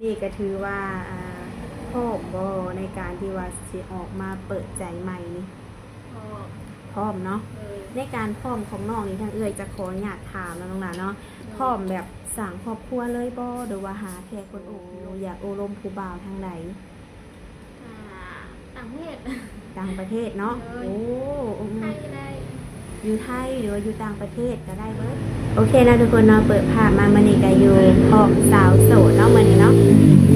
ນີ້ກໍຖືວ່າ ອ່າ ພ້ອມບໍ່ໃນການທີ່ວ່າຊິອອກມາເປີດໃຈໃໝ່ນີ້? ພ້ອມ. ພ້ອມເນາະ. ໂດຍ. ໃນການພ້ອມຂອງນ້ອງນີ້ ທາງເອື້ອຍຈະຂໍອະນຸຍາດຖາມເນາະ ນ້ອງຫຼ້າເນາະ. ໂດຍ. ພ້ອມແບບສ້າງຄອບຄົວເລີຍບໍ່ ຫຼືວ່າຫາແຄ່ຄົນໂອ້ຄົນລົມ ຢາກໂອ້ລົມຜູ້ບ່າວທາງໃດ? ອ່າ ຕ່າງປະເທດ. ຕ່າງປະເທດເນາະ. ໂດຍ. ໂອ້ ອືມໆ ໄທກໍໄດ້ ຢູ່ໄທ ຫຼືວ່າຢູ່ຕ່າງປະເທດກໍໄດ້ເບິດ. ໂອເຄເນາະທຸກຄົນເນາະ ເປີດພາບມາມື້ນີ້ກໍຢູ່ພ້ອມສາວໂສດເນາະ ມື້ນີ້ເນາະ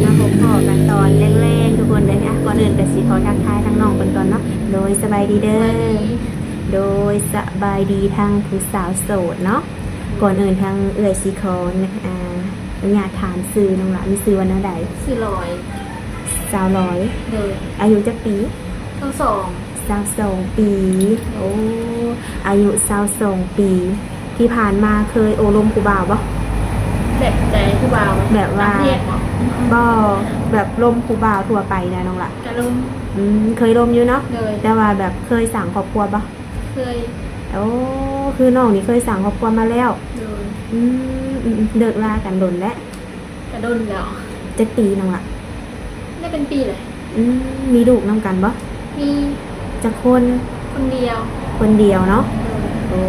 ມາພົບພໍ້ກັນຕອນແລງໆ ທຸກຄົນເດີ. ອ່ະ ກ່ອນອື່ນກໍຊິຂໍທັກທາຍທາງນ້ອງເພິ່ນກ່ອນເນາະ. ໂດຍ ສະບາຍດີເດີ. ສະບາຍດີ. ໂດຍ ສະບາຍດີທາງຜູ້ສາວໂສດເນາະ. ກ່ອນອື່ນທາງເອື້ອຍຊິຂໍ ອ່າ ອະນຸຍາດຖາມຊື່ນ້ອງຫຼ້າ ມີຊື່ວ່າແນວໃດ? ຊື່ລອຍ. ສາວລອຍ. ໂດຍ. ອາຍຸຈັກປີ? ຊາວສອງ. ຊາວສອງປີ. ໂອ້ ອາຍຸຊາວສອງປີ ທີ່ຜ່ານມາເຄີຍໂອ້ລົມຜູ້ບ່າວບໍ່? ແບບໃດຜູ້ບ່າວ? ແບບວ່າ ຕ່າງປະເທດບໍ? ບໍ່ ແບບລົມຜູ້ບ່າວທົ່ວໄປນະນ້ອງຫຼ້າ. ກະລົມ. ອືມ ເຄີຍລົມຢູ່ເນາະ. ໂດຍ. ແຕ່ວ່າແບບເຄີຍສ້າງຄອບຄົວບໍ່? ເຄີຍ. ໂອ້ ຄືນ້ອງນີ້ເຄີຍສ້າງຄອບຄົວມາແລ້ວ. ໂດຍ. ອືມ ອືມໆ ເລີກລາກັນດົນແລ້ວ? ກະດົນແລ້ວ. ຈັກປີນ້ອງຫຼ້າ? ໄດ້ເປັນປີແລ້ວ. ອືມ ມີລູກນຳກັນບໍ່? ມີ. ຈັກຄົນ? ຄົນດຽວ. ຄົນດຽວເນາະ. ໂດຍ. ໂອ້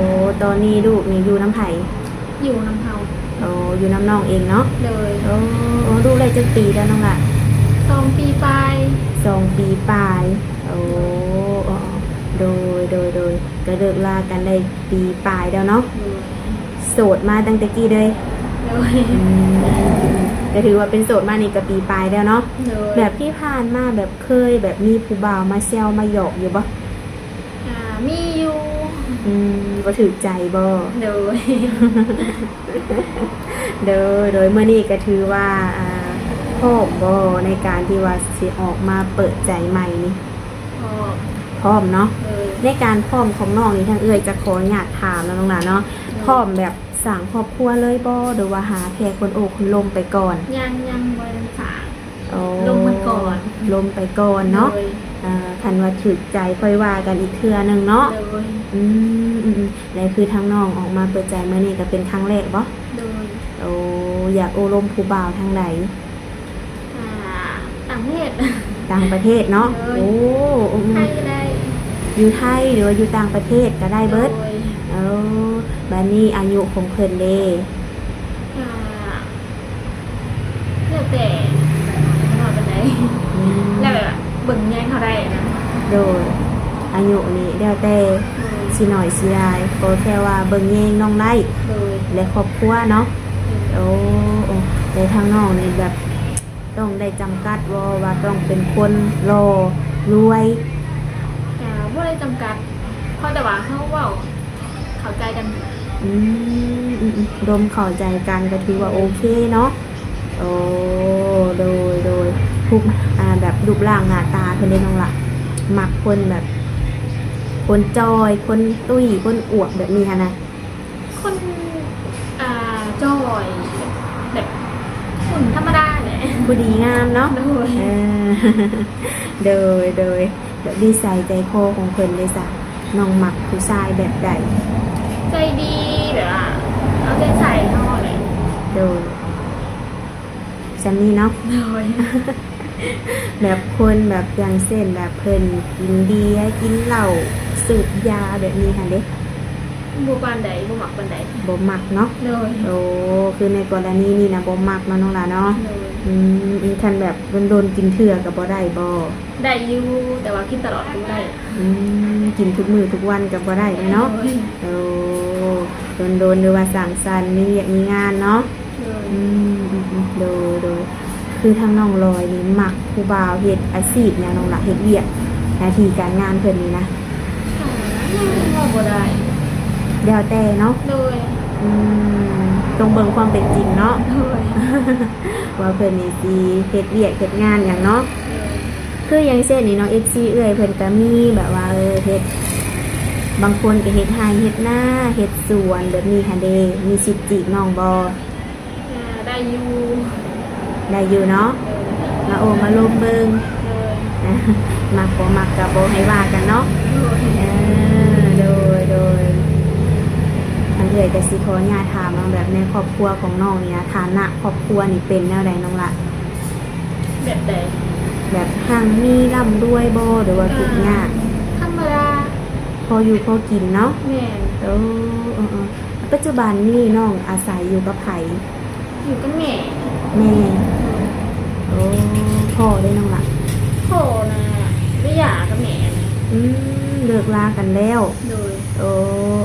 ຕອນນີ້ລູກນີ້ຢູ່ນຳໃຜ? ຢູ່ນຳເຮົາ. ໂອ້ ຢູ່ນຳນ້ອງເອງເນາະ. ໂດຍ. ໂອ້ ໂອ້ ລູກໄດ້ຈັກປີແລ້ວນ້ອງຫຼ້າ? ສອງປີປາຍ. ສອງປີປາຍ. ໂອ້ ໂອ້ ໂດຍ ໂດຍ ໂດຍ ກໍເລີກລາກັນໄດ້ປີປາຍແລ້ວເນາະ. ໂດຍ. ໂສດມາຕັ້ງແຕ່ກີ້ເລີຍ? ໂດຍ. ອືມ ກໍຖືວ່າເປັນໂສດມານີ້ກໍປີປາຍແລ້ວເນາະ. ໂດຍ. ແບບທີ່ຜ່ານມາແບບເຄີຍແບບມີຜູ້ບ່າວມາແຊວມາຫຍອກຢູ່ບໍ່? ອ່າ ມີຢູ່. ອືມ ບໍ່ຖືກໃຈບໍ່? ໂດຍ. ໂດຍ ໂດຍ ມື້ນີ້ກໍຖືວ່າ ອ່າ ພ້ອມບໍ່ໃນການທີ່ວ່າຊິອອກມາເປີດໃຈໃໝ່ນີ້? ພ້ອມ. ພ້ອມເນາະ. ໂດຍ. ໃນການພ້ອມຂອງນ້ອງນີ້ ທາງເອື້ອຍຈະຂໍອະນຸຍາດຖາມເນາະ ນ້ອງຫຼ້າເນາະ. ໂດຍ. ພ້ອມແບບສ້າງຄອບຄົວເລີຍບໍ່ ຫຼືວ່າຫາແຄ່ຄົນໂອ້ຄົນລົມໄປກ່ອນ? ຍັງ ຍັງບໍ່ທັນສ້າງ. ອໍ ລົມໄປກ່ອນ. ລົມໄປກ່ອນເນາະ. ໂດຍ. ອ່າ ຄັນວ່າຖືກໃຈຄ່ອຍວ່າກັນອີກເທື່ອໜຶ່ງເນາະ. ໂດຍ. ອືມ ອືມໆ ແລະ ຄືທາງນ້ອງອອກມາເປີດໃຈມື້ນີ້ກໍເປັນຄັ້ງແລກບໍ່? ໂດຍ. ໂອ້ ຢາກໂອ້ລົມຜູ້ບ່າວທາງໃດ? ອ່າ ຕ່າງປະເທດ. ຕ່າງປະເທດເນາະ. ໂດຍ. ໂອ້ ອືມໆ ໄທກໍໄດ້ ຢູ່ໄທ ຫຼືວ່າຢູ່ຕ່າງປະເທດກໍໄດ້ເບິດ. ໂດຍ. ເອີ ບາດນີ້ອາຍຸຂອງເພິ່ນເດ? ອ່າ ແລ້ວແຕ່ ບໍ່ນ້ອຍປານໃດ. ອືມ ແລ້ວແບບວ່າເບິ່ງແຍງເຮົາໄດ້ນະ. ໂດຍ. ອາຍຸນີ້ແລ້ວແຕ່. ໂດຍ. ຊິໜ້ອຍຊິຫຼາຍ ຂໍແຄ່ວ່າເບິ່ງແຍງນ້ອງໄດ້. ໂດຍ. ແລະ ຄອບຄົວເນາະ. ໂດຍ. ໂອ້ ໂອ້ ແຕ່ທາງນ້ອງນີ້ແບບຕ້ອງໄດ້ຈຳກັດບໍ່ວ່າຕ້ອງເປັນຄົນຫຼໍ່ລວຍ? ກະບໍ່ໄດ້ຈຳກັດ ຂໍແຕ່ວ່າເຮົາເວົ້າ ເຂົ້າໃຈກັນ. ອືມ ອືມໆ ລົມເຂົ້າໃຈກັນກໍຖືວ່າໂອເຄເນາະ. ໂອ້ ໂດຍ ໂດຍ ຮູບ ອ່າ ແບບຮູບຮ່າງໜ້າຕາເພິ່ນເດ້ນ້ອງຫຼ້າ? ມັກຄົນແບບ ຄົນຈ່ອຍ ຄົນຕຸ້ຍ ຄົນອວບແບບນີ້ຫັ້ນນະ? ຄົນ ອ່າ ຈ່ອຍ ແບບ ແບບຄົນທຳມະດາແຫຼະ ຜູ້ດີງາມເນາະ. ໂດຍ ເອີ ໂດຍ ໂດຍ. ແບບນິໄສໃຈຄໍຂອງເພິ່ນເດຊະ ນ້ອງມັກຜູ້ຊາຍແບບໃດ? ໃຈດີ ແບບວ່າເອົາໃຈໃສ່ເຮົາແຫຼະ. ໂດຍ ສ່ຳນີ້ເນາະ. ໂດຍ. ແບບຄົນແບບ ຢ່າງເຊັ່ນ ແບບເພິ່ນກິນເບຍ ກິນເຫຼົ້າ ສູບຢາແບບນີ້ຫັ້ນເດ? ບໍ່ປານໃດ ບໍ່ມັກປານໃດ. ບໍ່ມັກເນາະ. ໂດຍ. ໂອ້ ຄືໃນກໍລະນີນີ້ນະ ບໍ່ມັກເນາະ ນ້ອງຫຼ້າເນາະ. ໂດຍ. ອືມ ຄັນແບບດົນໆກິນເທື່ອກໍບໍ່ໄດ້ບໍ? ໄດ້ຢູ່ ແຕ່ວ່າກິນຕະຫຼອດກໍບໍ່ໄດ້. ອືມ ກິນທຸກມື້ທຸກວັນກໍບໍ່ໄດ້ເນາະ. ໂດຍ. ໂອ້ ດົນໆ ຫຼືວ່າສັງສັນ ມີວຽກມີງານເນາະ. ໂດຍ. ອືມ ອືມໆ ໂດຍ ໂດຍ. ຄືທາງນ້ອງລອຍນີ້ມັກຜູ້ບ່າວເຮັດອາຊີບຫຍັງ ນ້ອງຫຼ້າ? ເຮັດວຽກ ໜ້າທີ່ການງານເພິ່ນນີ້ນະ? ກໍຍັງເວົ້າບໍ່ໄດ້ ແລ້ວແຕ່ເນາະ. ໂດຍ. ອືມ ຕ້ອງເບິ່ງຄວາມເປັນຈິງເນາະ. ໂດຍ. ວ່າເພິ່ນນີ້ຊິເຮັດວຽກເຮັດງານຫຍັງເນາະ. ໂດຍ. ຄືຢ່າງເຊັ່ນນີ້ເນາະ ເອັຟຊີເອື້ອຍເພິ່ນກໍມີແບບວ່າ ເອີ ເຮັດ ບາງຄົນກໍເຮັດໄຮ່ເຮັດນາ ເຮັດສວນແບບນີ້ຫັ້ນເດ ມີສິດຈີບນ້ອງບໍ່? ອ່າ ໄດ້ຢູ່ ໄດ້ຢູ່ເນາະ. ໂດຍ. ມາໂອ້ມາລົມເບິ່ງ. ໂດຍ. ມັກບໍ່ມັກກໍບໍ່ໃຫ້ວ່າກັນເນາະ. ໂດຍ. ເອີ ໂດຍ ໂດຍ. ທາງເອື້ອຍກໍຊິຂໍອະນຸຍາດຖາມວ່າ ແບບໃນຄອບຄົວຂອງນ້ອງນີ້ນະ ຖານະຄອບຄົວນີ້ເປັນແນວໃດນ້ອງລະ? ແບບຮັ່ງມີລ່ຳລວຍບໍ່ ຫຼືວ່າທຸກຍາກ? ທຳມະດາ ພໍຢູ່ພໍກິນເນາະ. ແມ່ນ. ເອີ ເອີ ເອີ ປັດຈຸບັນນີ້ນ້ອງອາໄສຢູ່ກັບໃຜ? ຢູ່ກັບແມ່. ແມ່. ໂອ້ ພໍ່ເດ້ນ້ອງລະ? ພໍ່ນະໄດ້ຫຍ່າກັບແມ່. ອືມ ເລີກລາກັນແລ້ວ. ໂດຍ. ໂອ້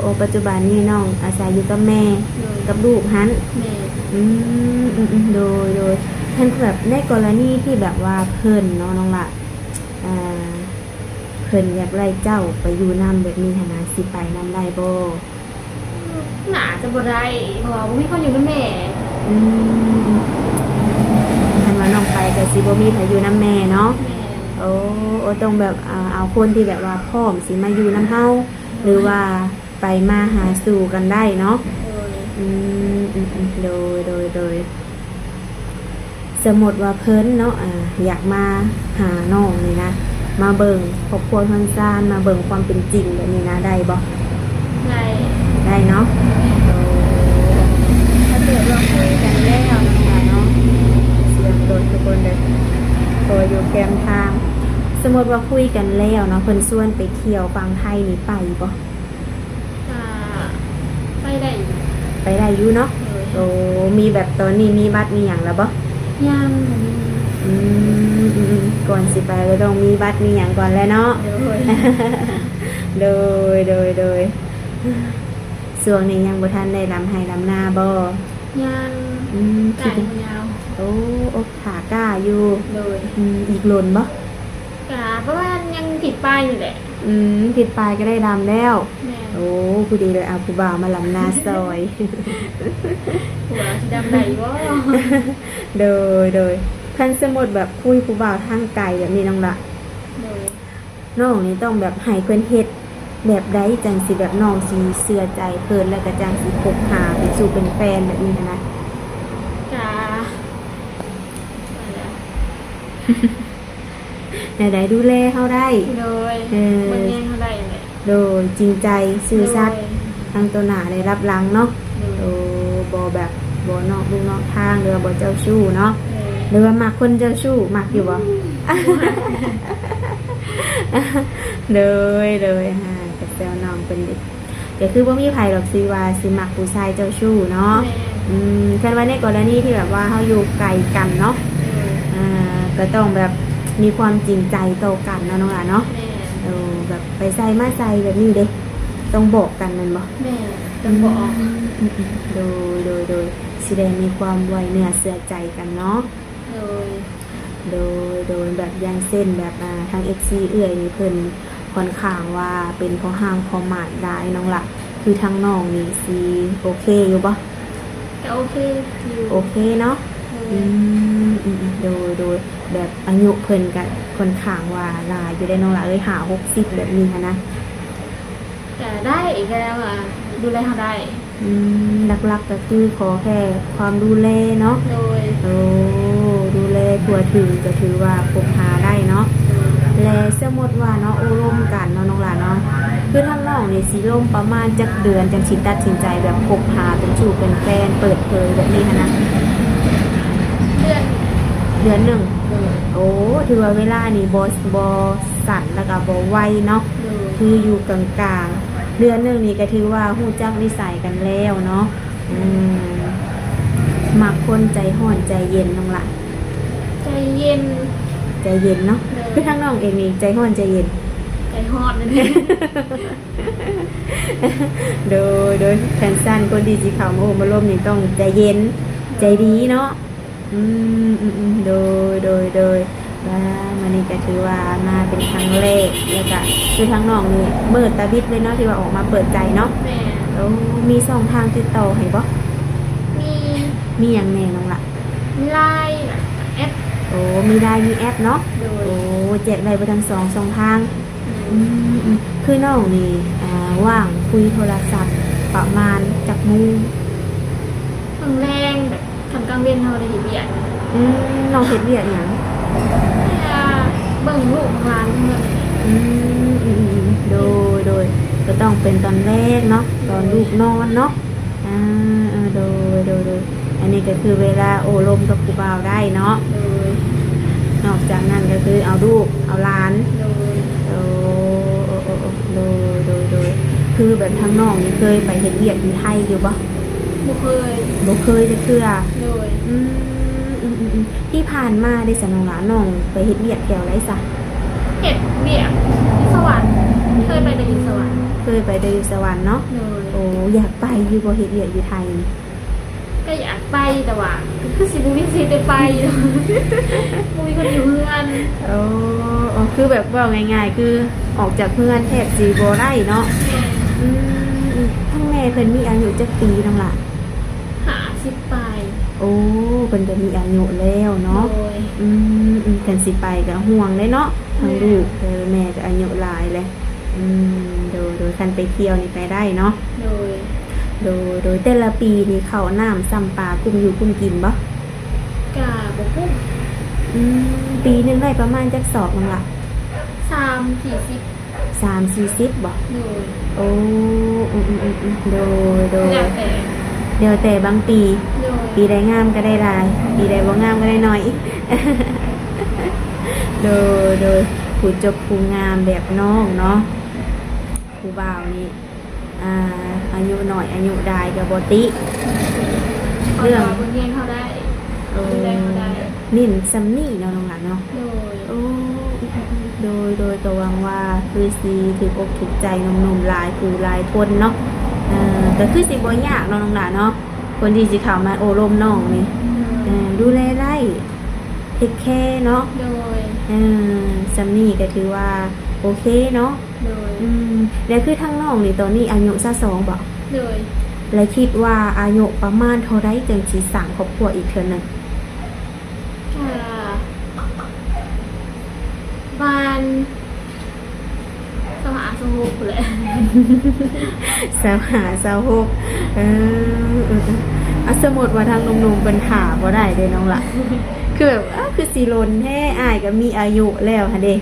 ໂອ້ ປັດຈຸບັນນີ້ນ້ອງອາໄສຢູ່ກັບແມ່. ໂດຍ. ກັບລູກຫັ້ນ. ແມ່ນ. ອືມ ອືມ ອືມ ໂດຍ ໂດຍ. ຄັນແບບໃນກໍລະນີທີ່ແບບວ່າເພິ່ນເນາະນ້ອງລະ ອ່າ ເພິ່ນຢາກໄດ້ເຈົ້າໄປຢູ່ນຳແບບນີ້ຫັ້ນນະ ຊິໄປນຳໄດ້ບໍ່? ໜ້າຈະບໍ່ໄດ້ ເພາະວ່າບໍ່ມີຄົນຢູ່ນຳແມ່. ອືມ ຄັນວ່ານ້ອງໄປກໍຊິບໍ່ມີໃຜຢູ່ນຳແມ່ເນາະ. ແມ່ນ. ໂອ້ ໂອ້ ຕ້ອງແບບ ອ່າ ເອົາຄົນທີ່ແບບວ່າພ້ອມຊິມາຢູ່ນຳເຮົາ ຫຼືວ່າໄປມາຫາສູ່ກັນໄດ້ເນາະ. ໂດຍ. ອືມ ອືມ ອືມ ໂດຍ ໂດຍ ໂດຍ. ສົມມຸດວ່າເພິ່ນເນາະ ອ່າ ຢາກມາຫານ້ອງນີ້ນະ ມາເບິ່ງຄອບຄົວເຮືອນຊານ ມາເບິ່ງຄວາມເປັນຈິງແບບນີ້ນະ ໄດ້ບໍ່? ໄດ້. ໄດ້ເນາະ. ໂອ້ ຖ້າເກີດວ່າຄຸຍກັນແລ້ວເນາະ ເນາະ ສຽງລົດທຸກຄົນເດີ ເພາະວ່າຢູ່ແຄມທາງ. ສົມມຸດວ່າຄຸຍກັນແລ້ວເນາະ ເພິ່ນຊວນໄປທ່ຽວຝັ່ງໄທນີ້ ໄປບໍ່? ກະໄປໄດ້ຢູ່. ໄປໄດ້ຢູ່ເນາະ. ໂດຍ. ໂອ້ ມີແບບຕອນນີ້ມີບັດມີຫຍັງແລ້ວບໍ່? ຍັງ. ອືມ ອືມ ອືມ ກ່ອນຊິໄປກໍຕ້ອງມີບັດມີຫຍັງກ່ອນແຫຼະເນາະ. ໂດຍ ໂດຍ ໂດຍ ໂດຍ. ຊ່ວງນີ້ຍັງບໍ່ທັນໄດ້ດຳໄຮ່ດຳນາບໍ່? ຍັງ. ອືມ ກ້າຍັງບໍ່ຍາວ. ໂອ້ ໂອ້ ຖ້າກ້າຢູ່. ໂດຍ. ອືມ ອີກດົນບໍ່? ກະປະມານຍັງທິດປາຍນີ້ແຫຼະ. ອືມ ທິດປາຍກໍໄດ້ດຳແລ້ວ. ແມ່ນ. ໂອ້ ພໍດີເລີຍ ເອົາຜູ້ບ່າວມາດຳນາຊ່ອຍ. ຜູ້ບ່າວຊິດຳໄດ້ຢູ່ບໍ່? ໂດຍ ໂດຍ. ຄັນສົມມຸດແບບຄຸຍຜູ້ບ່າວທາງໄກແບບນີ້ນ້ອງລະ ໂດຍ ນ້ອງນີ້ຕ້ອງແບບໃຫ້ເພິ່ນເຮັດແບບໃດ ຈັ່ງຊິແບບນ້ອງຊິເຊື່ອໃຈເພິ່ນ ແລ້ວກໍຈັ່ງຊິຄົບຫາເປັນຊູ່ເປັນແຟນແບບນີ້ຫັ້ນນະ? ກະ ແນວໃດ ດູແລເຮົາໄດ້. ໂດຍ. ເອີ ເບິ່ງແຍງເຮົາໄດ້ແຫຼະ. ໂດຍ. ຈິງໃຈ ຊື່ສັດ. ໂດຍ. ທັງຕໍ່ໜ້າ ແລະ ລັບຫຼັງເນາະ. ໂດຍ. ໂອ້ ບໍ່ແບບ ບໍ່ນອກລູກນອກທາງ ຫຼືວ່າບໍ່ເຈົ້າຊູ້ເນາະ. ໂດຍ. ຫຼືວ່າມັກຄົນເຈົ້າຊູ້ ມັກຢູ່ບໍ່? ອືມ ໂດຍ ໂດຍ. ຫາ ກໍແຊວນ້ອງເພິ່ນເດ. ກໍຄືບໍ່ມີໃຜດອກທີ່ວ່າຊິມັກຜູ້ຊາຍເຈົ້າຊູ້ເນາະ. ແມ່ນ. ອືມ ຄັນວ່າໃນກໍລະນີທີ່ແບບວ່າເຮົາຢູ່ໄກກັນເນາະ. ໂດຍ. ອ່າ ກໍຕ້ອງແບບມີຄວາມຈິງໃຈຕໍ່ກັນເນາະ ນ້ອງຫຼ້າເນາະ. ແມ່ນ. ເອີ ແບບໄປໃສມາໃສແບບນີ້ເດ້ ຕ້ອງບອກກັນແມ່ນບໍ່? ແມ່ນ ຕ້ອງບອກ. ອືມ ອືມ ອືມ ໂດຍ ໂດຍ ໂດຍ ຊິໄດ້ມີຄວາມໄວ້ເນື້ອເຊື່ອໃຈກັນເນາະ. ໂດຍ ໂດຍ ໂດຍ ແບບຢ່າງເຊັ່ນແບບ ອ່າ ທາງເອັຟຊີເອື້ອຍນີ້ເພິ່ນຂ້ອນຂ້າງວ່າເປັນພໍ່ຮ້າງພໍ່ໝ້າຍຫຼາຍນ້ອງລະ ຄືທາງນ້ອງນີ້ຊິໂອເຄຢູ່ບໍ່? ກໍໂອເຄຢູ່. ໂອເຄເນາະ. ໂດຍ. ອືມ ອືມ ອືມ ໂດຍ ໂດຍ ແບບອາຍຸເພິ່ນກໍຂ້ອນຂ້າງວ່າຫຼາຍຢູ່ເດ້ນ້ອງລະເອີຍ ຫ້າຫົກສິບແບບນີ້ຫັ້ນນະ. ກໍໄດ້ ກໍວ່າດູແລເຮົາໄດ້. ອືມ ຫຼັກໆກໍຄືຂໍແຄ່ຄວາມດູແລເນາະ. ໂດຍ. ໂອ້ ດູແລທົ່ວເຖິງກໍຖືວ່າຄົບຫາໄດ້ເນາະ. ໂດຍ. ແລະ ສົມມຸດວ່າເນາະ ໂອ້ລົມກັນເນາະ ນ້ອງຫຼ້າເນາະ ຄືທາງນ້ອງນີ້ຊິລົມປະມານຈັກເດືອນ ຈັ່ງຊິຕັດສິນໃຈແບບຄົບຫາເປັນຊູ່ເປັນແຟນ ເປີດເຜີຍແບບນີ້ຫັ້ນນະ? ເດືອນ ເດືອນໜຶ່ງ. ໂດຍ. ໂອ້ ຖືວ່າເວລານີ້ບໍ່ ບໍ່ສັ້ນ ແລ້ວກໍບໍ່ໄວເນາະ. ໂດຍ. ຄືຢູ່ກາງໆ ເດືອນໜຶ່ງນີ້ກໍຖືວ່າຮູ້ຈັກນິໄສກັນແລ້ວເນາະ. ອືມ ມັກຄົນໃຈຮ້ອນໃຈເຢັນນ້ອງລະ? ໃຈເຢັນ. ໃຈເຢັນເນາະ. ໂດຍ. ຄືທາງນ້ອງເອງນີ້ໃຈຮ້ອນໃຈເຢັນ? ໃຈຮ້ອນນັ້ນແຫຼະ. ໂດຍ ໂດຍ ຄັນຊັ້ນຄົນທີ່ຊິເຂົ້າມາໂອ້ມາລົມນີ້ຕ້ອງໃຈເຢັນ ໃຈດີເນາະ. ອືມ ອືມ ອືມ ໂດຍ ໂດຍ ໂດຍ. ວ່າມື້ນີ້ກໍຖືວ່າມາເປັນຄັ້ງແລກ ແລ້ວກໍຄືທາງນ້ອງນີ້ມືດຕາບິດເລີຍເນາະ ທີ່ວ່າອອກມາເປີດໃຈເນາະ. ແມ່ນ. ໂອ້ ມີຊ່ອງທາງຕິດຕໍ່ໃຫ້ບໍ່? ມີ. ມີຫຍັງແດ່ນ້ອງລະ? ມີ LINE ແອັບ. ໂອ້ ມີ LINE ມີແອັບເນາະ. ໂດຍ. ໂອ້ ແຈກໄດ້ເບິດທັງສອງຊ່ອງທາງ. ອືມ ອືມ ອືມ ຄືນ້ອງນີ້ ອ່າ ວ່າງຄຸຍໂທລະສັບປະມານຈັກໂມງ? ເຖິງແລງ ແບບ ຄັນກາງເວັນເຮົາໄດ້ເຮັດວຽກ. ອືມ ນ້ອງເຮັດວຽກຫຍັງ? ເບິ່ງລູກເບິ່ງຫຼານເຮືອນ. ອືມ ອືມ ອືມ ໂດຍ ໂດຍ ກໍຕ້ອງເປັນຕອນແລງເນາະ. ໂດຍ. ຕອນລູກນອນເນາະ. ອ່າ ເອີ ໂດຍ ໂດຍ ໂດຍ. ອັນນີ້ກໍຄືເວລາໂອ້ລົມກັບຜູ້ບ່າວໄດ້ເນາະ. ໂດຍ. ນອກຈາກນັ້ນ ກໍຄືເອົາລູກເອົາຫຼານ. ໂດຍ. ໂອ້ ໂອ້ ໂອ້ ໂອ້ ໂດຍ ໂດຍ ໂດຍ. ຄືແບບທາງນ້ອງນີ້ເຄີຍໄປເຮັດວຽກຢູ່ໄທຢູ່ບໍ່? ບໍ່ເຄີຍ. ບໍ່ເຄີຍຈັກເທື່ອ. ໂດຍ. ອືມ ອືມ ອືມ ອືມ. ທີ່ຜ່ານມາເດຊະນ້ອງຫຼ້າ ນ້ອງໄປເຮັດວຽກແຖວໃດຊະ? ເຮັດວຽກຢູ່ສະຫວັນ. ເຄີຍໄປແຕ່ຢູ່ສະຫວັນ. ເຄີຍໄປແຕ່ຢູ່ສະຫວັນເນາະ. ໂດຍ. ໂອ້ ຢາກໄປຢູ່ບໍ່ ເຮັດວຽກຢູ່ໄທນີ້? ກໍຢາກໄປ ແຕ່ວ່າກໍຄືຊິບໍ່ມີສິດໄດ້ໄປ ບໍ່ມີຄົນຢູ່ເຮືອນ. ໂອ້ ໂອ້ ຄືແບບເວົ້າງ່າຍໆ ຄືອອກຈາກເຮືອນແທບຊິບໍ່ໄດ້ເນາະ. ແມ່ນ. ອືມ ທາງແມ່ເພິ່ນມີອາຍຸຈັກປີນ້ອງຫຼ້າ? ຫ້າສິບປາຍ. ໂອ້ ເພິ່ນກໍມີອາຍຸແລ້ວເນາະ. ໂດຍ. ອືມ ອືມ ຄັນຊິໄປກໍຫ່ວງເດ້ເນາະ ທາງ ແມ່ນ ລູກ. ເອີ ແມ່ກໍອາຍຸຫຼາຍແລ້ວ. ອືມ ໂດຍ ໂດຍ ຄັນໄປທ່ຽວນີ້ໄປໄດ້ເນາະ. ໂດຍ. ໂດຍ ໂດຍ ແຕ່ລະປີນີ້ເຂົ້ານ້ຳຊ້ຳປາກຸ້ມຢູ່ກຸ້ມກິນບໍ່? ກະບໍ່ກຸ້ມ. ອືມ ປີໜຶ່ງໄດ້ປະມານຈັກສອບນ້ອງຫຼ້າ? ສາມສີ່ສິບ. ສາມສີ່ສິບບໍ່? ໂດຍ. ໂອ້ ອືມໆໆໆ ໂດຍ ໂດຍ. ແລ້ວແຕ່ ແລ້ວແຕ່ບາງປີ. ໂດຍ. ປີໃດງາມກໍໄດ້ຫຼາຍ ປີໃດບໍ່ງາມກໍໄດ້ໜ້ອຍ. ໂດຍ ໂດຍ. ຜູ້ຈົບຜູ້ງາມແບບນ້ອງເນາະ ຜູ້ບ່າວນີ້ ອ່າ ອາຍຸນ້ອຍອາຍຸຫຼາຍກໍບໍ່ຕິ ເລື່ອງ ເພິ່ນວ່າເບິ່ງແຍງເຮົາໄດ້. ເອີ ເບິ່ງແຍງເຮົາໄດ້ ເນັ້ນສ່ຳນີ້ເນາະນ້ອງຫຼ້າເນາະ. ໂດຍ. ໂອ້ ໂດຍ ໂດຍ ກໍຫວັງວ່າຄືຊິຖືກອົກຖືກໃຈໜຸ່ມໆຫຼາຍຜູ້ຫຼາຍຄົນເນາະ. ເອີ ກໍຄືຊິບໍ່ຍາກເນາະນ້ອງຫຼ້າເນາະ ຄົນທີ່ຊິເຂົ້າມາໂອ້ລົມນ້ອງນີ້. ໂດຍ. ເອີ ດູແລໄດ້ ເທກແຄເນາະ. ໂດຍ. ເອີ ສ່ຳນີ້ກໍຖືວ່າໂອເຄເນາະ. ໂດຍ. ອືມ ແລ້ວຄືທາງນ້ອງນີ້ຕອນນີ້ອາຍຸຊາວສອງບໍ? ໂດຍ. ແລ້ວຄິດວ່າອາຍຸປະມານເທົ່າໃດຈຶ່ງຊິສ້າງຄອບຄົວອີກເທື່ອໜຶ່ງ? ກະປະມານຊາວຫ້າ ຊາວຫົກພຸ້ນແຫຼະ. ຊາວຫ້າ ຊາວຫົກ ເອີ ເອີ ເອີ ອາ ສົມມຸດວ່າທາງໜຸ່ມໆເພິ່ນຖ້າບໍ່ໄດ້ເດ້ນ້ອງຫຼ້າ ຄືແບບ ເອີ ຄືຊິລົນແທ້ ອ້າຍກໍມີອາຍຸແລ້ວຫັ້ນເດ້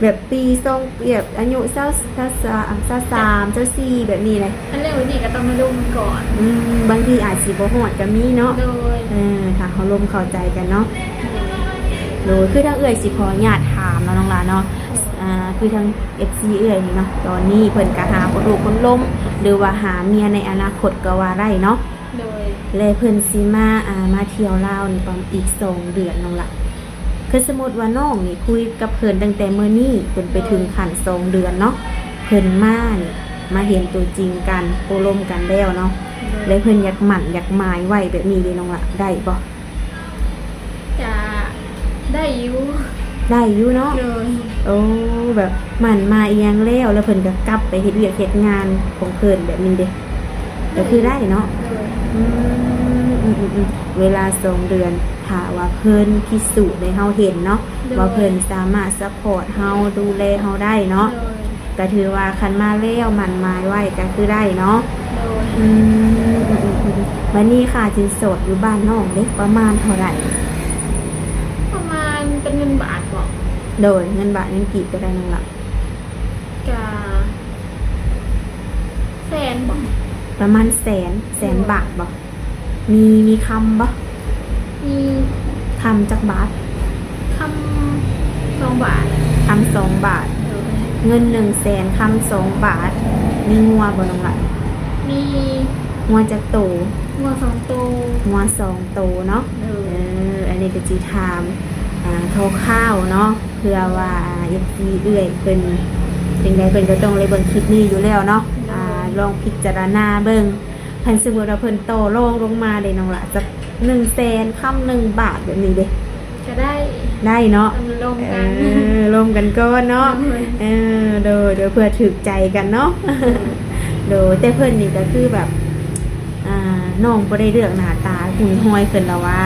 ແບບປີສອງ ແບບອາຍຸຊາວ ຊາວສາມ ຊາວສາມ ຊາວສີ່ ແບບນີ້ແຫຼະ. ຄັນເລື່ອງແບບນີ້ກໍຕ້ອງໄດ້ລົມກັນກ່ອນ. ອືມ ບາງທີອາດຊິບໍ່ຮອດກໍມີເນາະ. ໂດຍ. ເອີ ຖ້າເຮົາລົມເຂົ້າໃຈກັນເນາະ. ໂດຍ. ໂດຍ ຄືທາງເອື້ອຍຊິຂໍອະນຸຍາດຖາມເນາະນ້ອງຫຼ້າເນາະ ອ່າ ຄືທາງເອັຟຊີເອື້ອຍນີ້ເນາະ ຕອນນີ້ເພິ່ນກໍຫາຄົນໂອ້ຄົນລົມ ຫຼືວ່າຫາເມຍໃນອະນາຄົດກໍວ່າໄດ້ເນາະ. ໂດຍ. ແລະເພິ່ນຊິມາ ອ່າ ມາທ່ຽວລາວນີ້ປະມານອີກສອງເດືອນນ້ອງຫຼ້າ. ຄືສົມມຸດວ່ານ້ອງນີ້ຄຸຍກັບເພິ່ນຕັ້ງແຕ່ມື້ນີ້ຈົນໄປເຖິງຂັ້ນສອງເດືອນເນາະ ເພິ່ນມານີ້ ມາເຫັນຕົວຈິງກັນ ໂອ້ລົມກັນແລ້ວເນາະ ໂດຍ ແລະເພິ່ນຢາກໝັ້ນຢາກໝາຍໄວ້ແບບນີ້ເດນ້ອງຫຼ້າ ໄດ້ບໍ່? ກະໄດ້ຢູ່. ໄດ້ຢູ່ເນາະ. ໂດຍ. ໂອ້ ແບບໝັ້ນໝາຍອີ່ຫຍັງແລ້ວ ແລ້ວເພິ່ນກໍກັບໄປເຮັດວຽກເຮັດງານຂອງເພິ່ນແບບນີ້ເດ ກໍຄືໄດ້ເນາະ. ໂດຍ. ອືມ ເວລາສອງເດືອນ ຖ້າວ່າເພິ່ນພິສູດໃຫ້ເຮົາເຫັນເນາະ ໂດຍ ວ່າເພິ່ນສາມາດຊັບພອດເຮົາ ດູແລເຮົາໄດ້ເນາະ. ໂດຍ. ກໍຖືວ່າຄັນມາແລ້ວໝັ້ນໝາຍໄວ້ກໍຄືໄດ້ເນາະ. ໂດຍ. ອືມ ອືມໆໆ ບັດນີ້ຄ່າສິນສອດຢູ່ບ້ານນ້ອງເດ ປະມານເທົ່າໃດ? ປະມານເປັນເງິນບາດບໍ? ໂດຍ ເງິນບາດເງິນກີບກໍໄດ້ນ້ອງຫຼ້າ. ກະແສນບໍ? ປະມານແສນ ແສນບາດບໍ? ມີ ມີຄຳບໍ່? ມີ. ຄຳຈັກບາດ? ຄຳສອງບາດ. ຄຳສອງບາດ. ໂດຍ. ເງິນໜຶ່ງແສນ ຄຳສອງບາດ. ມີງົວບໍ່ນ້ອງຫຼ້າ? ມີ. ງົວຈັກໂຕ? ງົວສອງໂຕ. ງົວສອງໂຕເນາະ. ໂດຍ. ເອີ ອັນນີ້ກໍຊິຖາມ ອ່າ ຄ່າວໆເນາະ ເພື່ອວ່າ ເອັຟຊີເອື້ອຍເພິ່ນ ຈັ່ງໃດເພິ່ນກໍຕ້ອງໄດ້ເບິ່ງຄລິບນີ້ຢູ່ແລ້ວເນາະ. ໂດຍ. ອ່າ ລອງພິຈາລະນາເບິ່ງ ຄັນສົມມຸດວ່າເພິ່ນຕໍ່ລອງລົງມາເດນ້ອງຫຼ້າ ຈັກໜຶ່ງແສນ ຄຳໜຶ່ງບາດແບບນີ້ເດ ກໍໄດ້. ໄດ້ເນາະ. ຕ້ອງລົມກັນ. ເອີ ລົມກັນກ່ອນເນາະ. ໂດຍ. ເອີ ໂດຍ ໂດຍ ເພື່ອຖືກໃຈກັນເນາະ. ໂດຍ. ໂດຍ ແຕ່ເພິ່ນນີ້ກໍຄືແບບ ອ່າ ນ້ອງບໍ່ໄດ້ເລືອກໜ້າຕາຮຸ່ນຮວຍເພິ່ນລະວ່າ?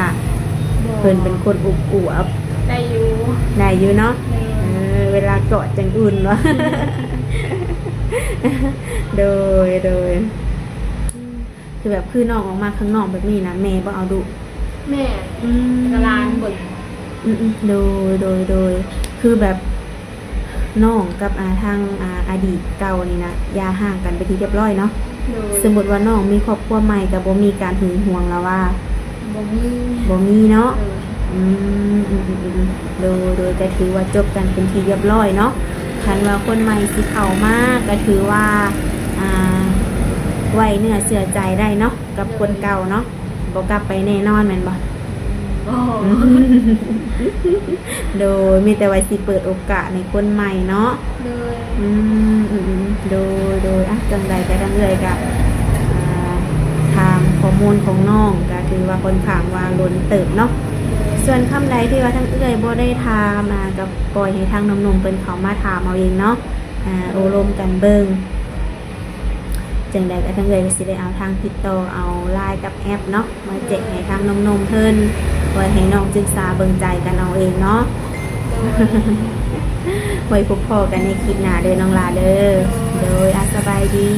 ບໍ່. ເພິ່ນເປັນຄົນອວບໆ. ໄດ້ຢູ່. ໄດ້ຢູ່ເນາະ. ໂດຍ. ເອີ ເວລາກອດຈັ່ງອຸ່ນວະ. ໂດຍ ໂດຍ. ຄືແບບ ຄືນ້ອງອອກມາຂ້າງນອກແບບນີ້ນະ ແມ່ບໍ່ເອົາດຸ? ແມ່. ອືມ. ແລ້ວກໍຫຼານເບິດ. ອືມໆ ໂດຍ ໂດຍ ໂດຍ. ຄືແບບ ນ້ອງກັບ ອ່າ ທາງ ອ່າ ອະດີດເກົ່ານີ້ນະ ຢ່າຮ້າງກັນເປັນທີ່ຮຽບຮ້ອຍເນາະ. ໂດຍ. ສົມມຸດວ່ານ້ອງມີຄອບຄົວໃໝ່ ກໍບໍ່ມີການຫຶງຫວງລະວ່າ? ບໍ່ມີ. ບໍ່ມີເນາະ. ໂດຍ. ອ ອືມ ອືມໆໆ ໂດຍ ໂດຍ ກໍຖືວ່າຈົບກັນເປັນທີ່ຮຽບຮ້ອຍເນາະ. ຄັນວ່າຄົນໃໝ່ຊິເຂົ້າມາ ກໍຖືວ່າ ອ່າ ໄວ້ເນື້ອເຊື່ອໃຈໄດ້ເນາະ ກັບຄົນເກົ່າເນາະ. ບໍ່ກັບໄປແນ່ນອນແມ່ນບໍ່? ບໍ່ ໂດຍ ມີແຕ່ວ່າຊິເປີດໂອກາດໃຫ້ຄົນໃໝ່ເນາະ. ໂດຍ ອືມ ອືມໆ ໂດຍ ໂດຍ ອ່ະ ຈັ່ງໃດກໍທາງເອື້ອຍກໍ ອ່າ ຖາມຂໍ້ມູນຂອງນ້ອງ ກໍຖືວ່າຂ້ອນຂ້າງວ່າດົນເຕີບເນາະ. ສ່ວນຄຳໃດທີ່ວ່າທາງເອື້ອຍບໍ່ໄດ້ຖາມ ອ່າ ກໍປ່ອຍໃຫ້ທາງໜຸ່ມໆເພິ່ນເຂົ້າມາຖາມເອົາເອງເນາະ. ອ່າ ໂອ້ລົມກັນເບິ່ງ. ຈັ່ງໃດກໍທາງເອື້ອຍກໍຊິໄດ້ເອົາທາງຕິດຕໍ່ເອົາ LINE ກັບແອັບເນາະ ມາແຈກໃຫ້ທາງໜຸ່ມໆເພິ່ນ ໄວ້ໃຫ້ນ້ອງສຶກສາເບິ່ງໃຈກັນເອົາເອງເນາະ. ໂດຍ ໄວ້ພົບພໍ້ກັນໃນຄລິບໜ້າເດີນ້ອງຫຼ້າເດີ. ໂດຍ ອາ ສະບາຍດີ.